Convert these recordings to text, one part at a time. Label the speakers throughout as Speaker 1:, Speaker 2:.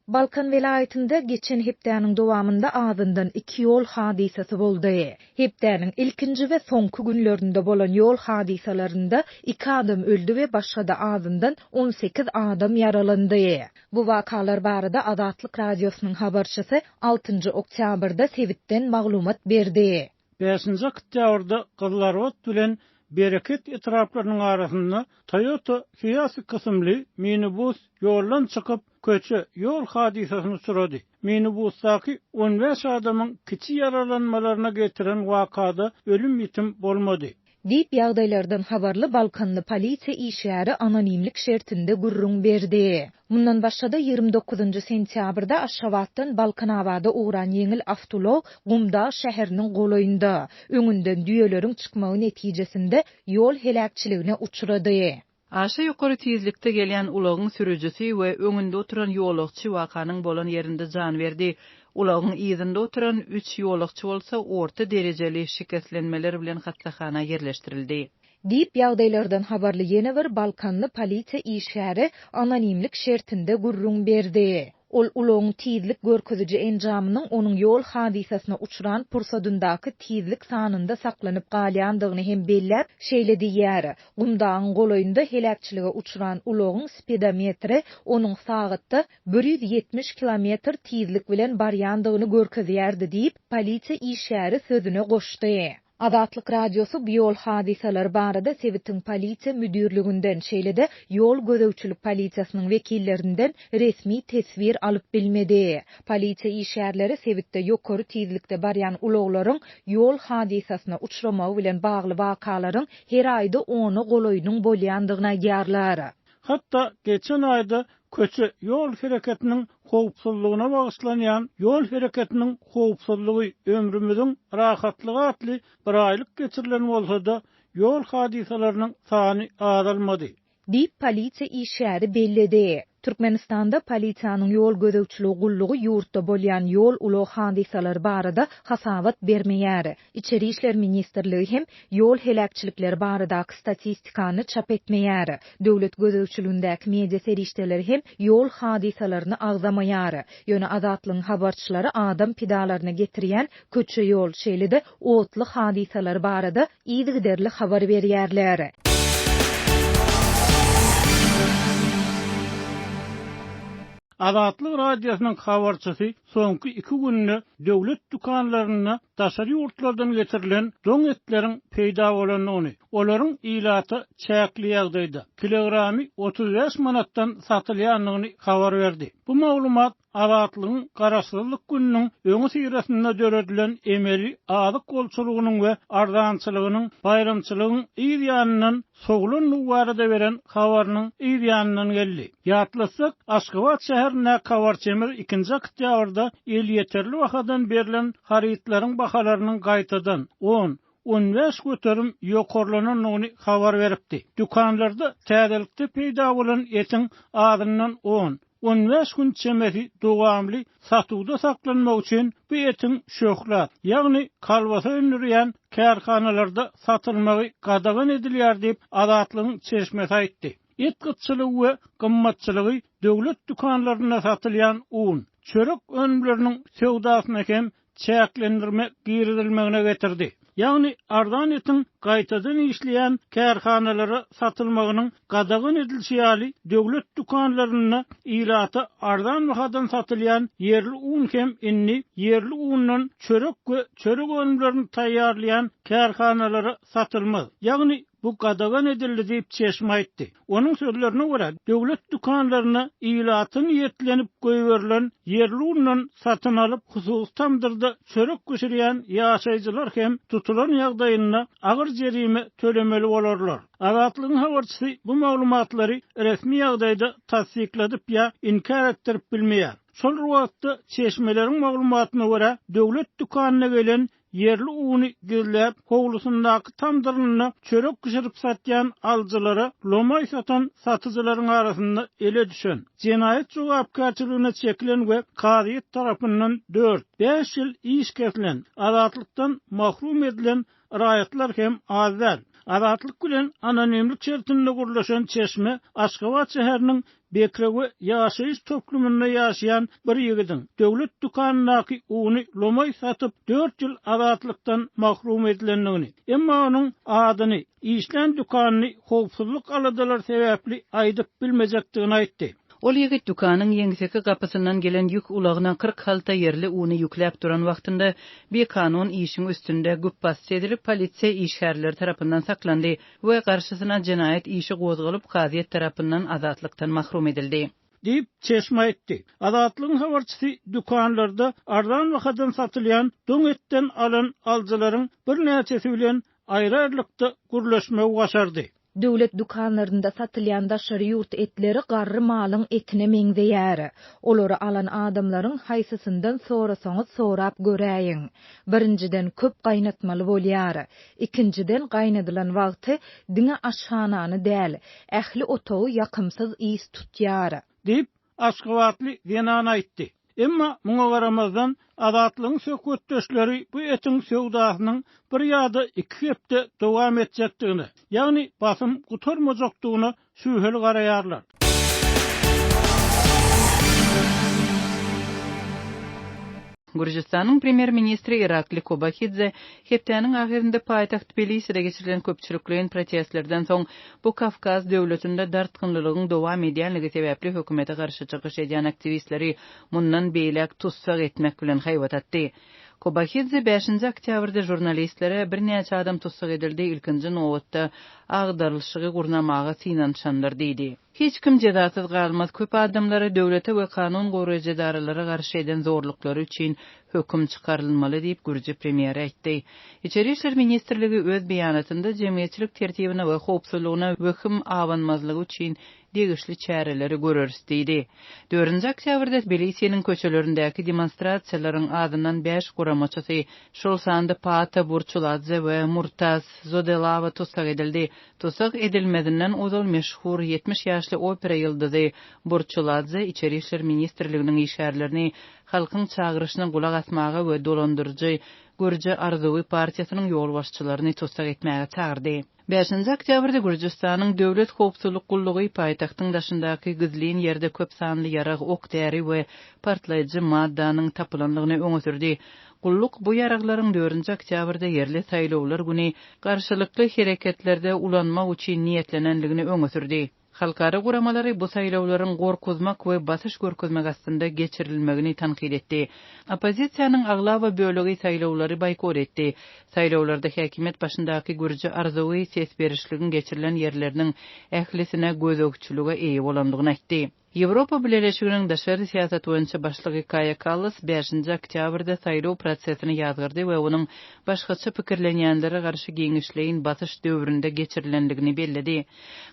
Speaker 1: Balkan welaýatynda geçen hepdäniň dowamynda azyndan iki ýol hadysasy boldy. Hepdäniň ilkinji we soňky günlerinde bolan ýol hadysalarynda iki adam öldi we başga-da azyndan 18 adam ýaralandy. Bu wakalar barada Azatlyk Radiosynyň habarçysy altynjy oktýabrda sebitden maglumat berdi.
Speaker 2: Bäşinji oktýabrda Gyzylarbat bilen Bereket etraplarynyň arasynda Toyota Hiace kysymly minibus ýoldan çykyp, köçe, ýol hadysasyna uçrady. Minibusdaky 15 adamyň kiçi ýaralanmalaryna getiren wakada ölüm-ýitim bolmady.
Speaker 1: Diýip, ýagdaýlardan habarly balkanly polisiýa işgäri anonimlik şertinde gürrüň berdi. Mundan başga-da, 29-njy sentýabrda Aşgabatdan Balkanabada ugran ýeňil awtoulag Gumdag şäheriniň golaýynda, öňünden düýeleriň çykmagy netijesinde ýol heläkçiligine uçrady.
Speaker 3: Aşa ýokary tizlikde gelýän ulagyň sürüjisi we öňünde oturan ýolagçy wakanyň bolan ýerinde jan berdi. Ulagyň yzynda oturan üç ýolagçy bolsa orta derejeli şikeslenmeler bilen hassahana ýerleşdirildi.
Speaker 1: Diýip, ýagdaýlardan habarly ýene bir balkanly polisiýa işgäri anonimlik şertinde gürrüň berdi. Ol ulagyň tizlik görkeziji enjamynyň onuň ýol hadysasyna uçran pursadyndaky tizlik sanynda saklanyp galýandygyny hem belläp, şeýle diýýär, Gumdagyň golaýynda heläkçilige uçran ulagyň spidometri onuň sagatda 170 kilometr tizlik bilen barýandygyny görkezýärdi diýip, polisiýa işgäri sözüne goşdy. Azatlyk Radiosy bu ýol hadysalary barada sebitiň polisiýa müdirliginden, şeýle-de ýol gözegçilik polisiýasynyň wekillerinden resmi teswir alyp bilmedi. Polisiýa işgärleri sebitde ýokary tizlikde barýan ulaglaryň ýol hadysasyna uçramagy bilen bagly wakalaryň her aýda ona golaýynyň bolýandygyny aýdýarlar.
Speaker 2: Hatda geçen aýda köçe ýol hereketiniň howpsuzlygyna bagyşlanýan Ýol hereketiniň howpsuzlygy, ömrümiziň rahatlygy atly biraýlyk geçirilen bolsa-da, ýol hadysalarynyň sany azalmady.
Speaker 1: Diýip, polisiýa işgäri belledi. Türkmenistanda polisiýanyň ýol gözegçiligi gullugy ýurtda bolýan ýol-ulag hadysalary barada hasabat bermeýär. Içeri işler ministrligi hem ýol heläkçilikleri baradaky statistikany çap etmeýär. Döwlet gözegçiligindäki media serişdeleri hem ýol hadysalaryny agzamaýar. Ýöne Azatlygyň habarçylary adam pidalaryna getirýän köçe-ýol, şeýle-de otly hadysalary barada yzygiderli habar berýärler.
Speaker 2: Azatlyk Radiosynyň habarçysy soňky iki günde döwlet dükanlarynda daşary ýurtlardan getirilen doň etleriň peýda bolandygyny, olaryň ilata çäkli ýagdaýda, kilogramy 35 manatdan satylýandygyny habar berdi. Bu maglumat Azatlygyň Garaşsyzlyk gününiň öňüsyrasynda döredilen emeli azyk bolçulygynyň we arzançylygynyň baýramçylygyň yz ýanyndan sowlandygy barada beren habarynyň yz ýanyndan geldi. Ýatlatsak, Aşgabat şäherindäki habarçymyz ikinji oktýabrda elýeterli bahadan berlen harytlaryň bahalarynyň gaýtadan on, 15% ýokarlanandygyny habar beripdi. Dükanlarda täzelikde peýda bolan etiň azyndan on, 15 gün çemesi dowamly satuwda saklanmagy üçin bu etiň şöhlat, ýagny kolbasa öndürýän kärhanalarda satylmagy gadagan edilýär diýip, Azatlygyň çeşmesi aýtdy. Et gytçylygy we gymmatçylygy döwlet dükanlarynda satylýan un, çörek önümleriniň söwdasyna hem çäklendirme girizilmegine getirdi. Ýagny arzan etiň gaýtadan işleýän kärhanalara satylmagynyň gadagan edilişi ýaly döwlet dükanlarynda ilata arzan bahadan satylýan ýerli un hem indi ýerli undan çörek we çörek önümlerini taýýarlaýan kärhanalara satylmaz. Ýagny Bu gadagan edildi diýip, çeşme aýtdy. Onuň sözlerine görä, döwlet dükanlaryna ilata niýetlenip goýberilen ýerli undan satyn alyp, hususy tamdyrda çörek bişirýän ýaşaýjylar hem tutulan ýagdaýynda agyr jerime tölemeli bolarlar. Azatlygyň habarçysy bu maglumatlary resmi ýagdaýda tassykladyp ýa inkär etdirip bilmeýär. Şol bir wagtda, çeşmeleriň maglumatyna görä, döwlet dükanyna gelen Ýerli uny gizläp, howlusyndaky tamdyrynda çörek bişirip satýan alyjylara lomaý satan satyjylaryň arasynda ele düşen, jenaýat jogapkärçiligine çekilen we kazyýet tarapyndan dört, bäş ýyl iş kesilen, azatlykdan mahrum edilen raýatlar hem az däl. Azatlyk bilen anonimlik şertinde gürleşen çeşme Aşgabat şäheriniň. Bekrewe ýaşaýyş toplumynda ýaşaýan bir ýigidiň döwlet dükanyndaky uny lomaý satyp, dört ýyl azatlykdan mahrum edilendigini, emma onuň adyny, işlän dükanyny howpsuzlyk aladalary sebäpli aýdyp bilmejekdigini aýtdy.
Speaker 3: Ol ýigit dükanyň ýeňseki gapysyndan gelen ýük ulagyna 40 halta ýerli uny ýükläp duran wagtynda bikanun işiň üstünde güpbasdy edilip, polisiýa işgärleri tarapyndan saklandy we garşysyna jenaýat işi gozgalyp, kazyýet tarapyndan azatlykdan mahrum edildi.
Speaker 2: Diýip, çeşme aýtdy. Azatlygyň habarçysy dükanlarda arzan bahadan satylýan doň etden alan alyjylaryň birnäçesi bilen aýry-aýrylykda gürleşmegi başardy.
Speaker 1: Döwlet dükanlarynda satylýan daşary ýurt etleri garry malyň etine meňzeýär. Olary alan adamlaryň haýsysyndan sorasaňyz sorap göräýiň. Birinjiden köp gaýnatmaly bolýar. Ikinjiden gaýnadylan wagty diňe aşhanany däl, ähli otagy ýakymsyz ys tutýar.
Speaker 2: Diýip, aşgabatly zenan aýtdy. Emma muňa garamazdan, Azatlygyň söhbetdeşleri bu etiň söwdasynyň bir ýa-da iki hepde dowam etjekdigine, ýagny basym gutarmajakdygyna şübheli garaýarlar.
Speaker 3: Gürjüstanyň premýer-ministri Irakli Kobahidze hepdäniň ahyrynda paýtagt Tbiliside geçirilen köpçülikleýin protestlerden soň bu Kawkaz döwletinde dartgynlylygyň dowam edýänligi sebäpli hökümete garşy çykyş edýän aktiwistleri mundan beýläk tussag etmek bilen haýbat atdy. Kobahidze bäşinji oktýabrda žurnalistlere birnäçe adam tussag edildi, ilkinji nobatda agdarylyşygy gurnamaga synanyşanlar diýdi. Hiç kim jezasyz galmaz, köp adamlara döwlete we kanun goraýjy edaralara garşy eden zorluklary üçin höküm çykarylmaly diýip, gürji premýeri aýtdy. Içeri işler ministrligi öz beýanatynda jemgyýetçilik tertibine we howpsuzlygyna wehim abanmazlygy üçin degişli çäreleri göreris diýdi. Dördünji oktýabrda Tbilisiniň köçelerindäki demonstrasiýalaryň azyndan bäş guramaçysy, şol sanda Paata Burçuladze we Murtaz Zodelawa tussag edildi. Tussag edilmezinden ozal meşhur 70 ýaşly opera ýyldyzy Burçuladze Içeri işler ministrliginiň işgärlerini halkyň çagyryşyna gulak asmaga we dolandyryjy Gürji arzuwy partiýasynyň ýolbaşçylaryny tussag etmäge çagyrdy. Bäşinji oktýabrda Gürjüstanyň Döwlet howpsuzlyk gullugy paýtagtyň daşyndaky gizlin ýerde köp sanly ýarag, ok-däri we partlaýjy maddanyň tapylandygyny öňe sürdi. Gulluk bu ýaraglaryň dördünji oktýabrda ýerli saýlawlar güni garşylykly hereketlerde ulanmak üçin niýetlenendigini öňe sürdi. Halkara guramalary bu saýlawlaryň gorkuzmak we basyş görkezmek astynda geçirilmegini tankyt etdi. Oppozisiýanyň aglaba bölegi saýlawlary boýkot etdi. Saýlawlarda häkimiýet başyndaky gürji arzuwy ses berişligiň geçirilen ýerleriniň ählisine gözegçilige eýe bolandygyny aýtdy. Ýewropa Bileleşiginiň daşary syýasat boýunça başlygy Kaýa Kallas bäşinji oktýabrda saýlaw prosesini ýazgardy we onuň başgaça pikirlenýänlere garşy giňişleýin basyş döwründe geçirilendigini belledi.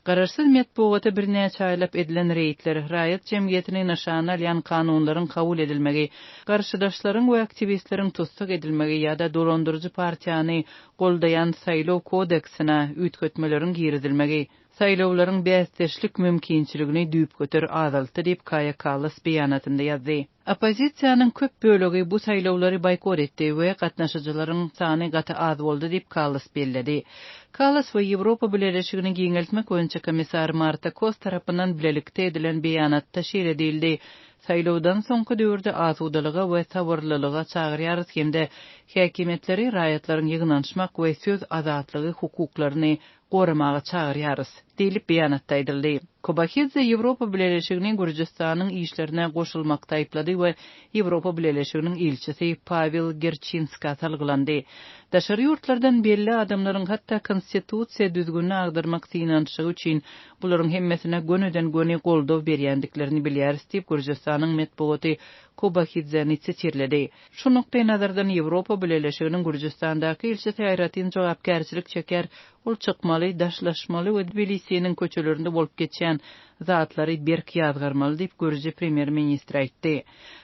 Speaker 3: Garaşsyz metbugata birnäçe aýlap edilen reýdler, raýat jemgyýetini nyşana alýan kanunlaryň kabul edilmegi, garşydaşlaryň we aktiwistleriň tussag edilmegi ýa-da dolandyryjy partiýany goldaýan saýlaw kodeksine üýtgetmeleriň girizilmegi, saýlawlaryň bäsdeşlik mümkinçiligini düýpgöter azaltdy diýip, Kaýa Kallas beýanatynda ýazdy. Oppozisiýanyň köp bölegi bu saýlawlary boýkot etdi we gatnaşyjylaryň sany gaty az boldy diýip, Kallas belledi. Kallas we Ýewropa Bileleşigini giňeltmek boýunça komissar Marta Kos tarapyndan bilelikde edilen beýanatda şeýle diýildi, Saýlawdan soňky döwürde asudalyga we sabyrlylyga çagyrýarys hem-de häkimiýetleri raýatlaryň ýygnanyşmak we söz azatlygy hukuklaryny goramaga çagyrýarys, diýlip beýanatda aýdyldy. Kobahidze Ýewropa Bileleşigini Gürjüstanyň işlerine goşulmakda aýyplady we Ýewropa Bileleşiginiň ilçisi Pawel Gerçinskä salgylandy. Daşary ýurtlardan belli adamlaryň hatda konstitusiýa düzgünini agdarmak synanyşygy üçin bularyň hemmesine gönüden-göni goldaw berýändiklerini bilýäris diýip, Gürjüstanyň metbugaty Kobahidzeni sitirledi. Şu nukdaýnazardan Ýewropa Bileleşiginiň Gürjüstandaky ilçisi aýratyn jogapkärçilik çekýär, ol çykmaly, daşlaşmaly we Tbilisiniň köçelerinde bolup geçýän zatlary berk ýazgarmaly diýip, gürji premýer-ministri aýtdy.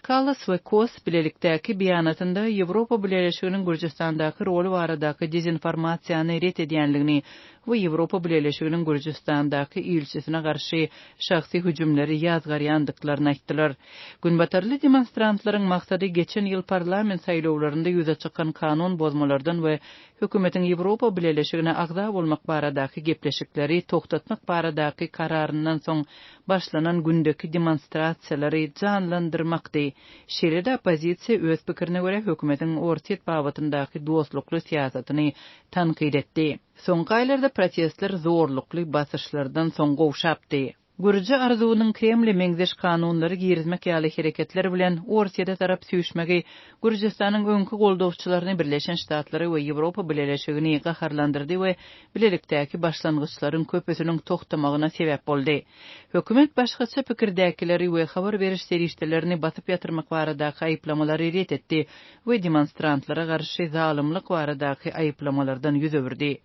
Speaker 3: Kallas we Kos bilelikdäki beýanatynda Ýewropa Bileleşiginiň Gürjüstandaky roly baradaky dezinformasiýany ret edýänligini we Ýewropa Bileleşiginiň Gürjüstandaky ilçisine garşy şahsy hüjümleri ýazgarýandyklaryny aýtdylar. Günbatarly demonstrantlaryň maksady geçen ýyl parlament saýlawlarynda ýüze çykan kanun bozmalardan we hökümetiň Ýewropa Bileleşigine agza bolmak baradaky gepleşikleri togtatmak baradaky kararyndan soň. başlanan gündeki demonstrasiýalary janlandyrmakdy. Şeýle-de oppozisiýa öz pikirine görä hökümetiň Orsýet babatyndaky dostlukly syýasatyny tankyt etdi. Soňky aýlarda protestler zorlukly basyşlardan soň gowşapdy. Gürji arzuwynyň Kremle meňzeş kanunlary girizmek ýaly hereketler bilen Orsýete tarap süýşmegi Gürjüstanyň öňki goldawçylaryny Birleşen Ştatlary we Ýewropa Bileleşigini gaharlandyrdy we bilelikdäki başlangyçlaryň köpüsiniň togtamagyna sebäp boldy. Hökümet başgaça pikirdäkileri we habar beriş serişdelerini basyp ýatyrmak baradaky aýyplamalary ret etdi we demonstrantlara garşy zalymlyk baradaky aýyplamalardan ýüz öwürdi.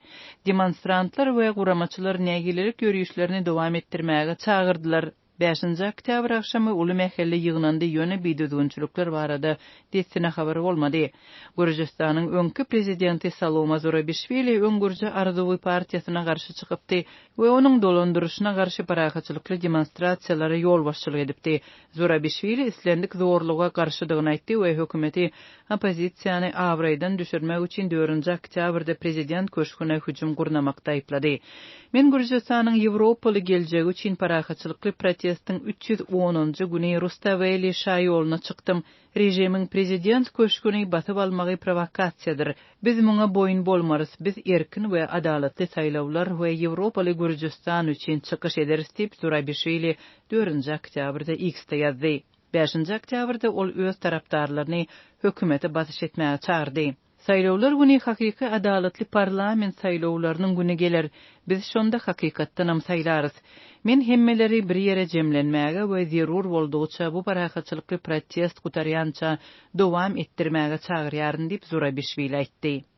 Speaker 3: Demonstrantlar we guramaçylar nägilelik ýörişlerini dowam etdirmäge çagyrdylar. Bäşinji oktýabr agşamy uly mähelle ýygnandy, ýöne bidüzgünçilikler barada dessine habar bolmady. Gürjüstanyň öňki prezidenti Saloma Zurabişwili öň Gürji arzuwy partiýasyna garşy çykypdy we onuň dolandyryşyna garşy parahatçylykly demonstrasiýalara ýolbaşçylyk edipdi. Zurabişwili islendik zorluga garşydygyny aýtdy we hökümeti oppozisiýany abraýdan düşürmek üçin dördünji oktýabrda prezident köşgüne hüjüm gurnamakda aýyplady. Men Gürjüstanyň ýewropaly geljegi üçin parahatçylykly protestiň 310-njy güni Rustaweli şaýoluna çykdym. Režimiň prezident köşgüni basyp almagy prowokasiýadyr. Biz muňa boýun bolmarys, biz erkin we adalatly saýlawlar we ýewropaly Gürjüstan üçin çykyş ederis diýip, Zurabişwili dördünji oktýabrda X-de ýazdy. Bäşinji oktýabrda ol öz tarapdarlaryny hökümete basyş etmäge çagyrdy. Saýlawlar güni hakyky adalatly parlament saýlawlarynyň güni geler, biz şonda hakykatdanam saýlarys. Men hemmeleri bir ýere jemlenmäge we zerur boldugyça bu parahatçylykly protest gutarýança dowam etdirmäge çagyrýaryn diýip, Zurabişwili aýtdy.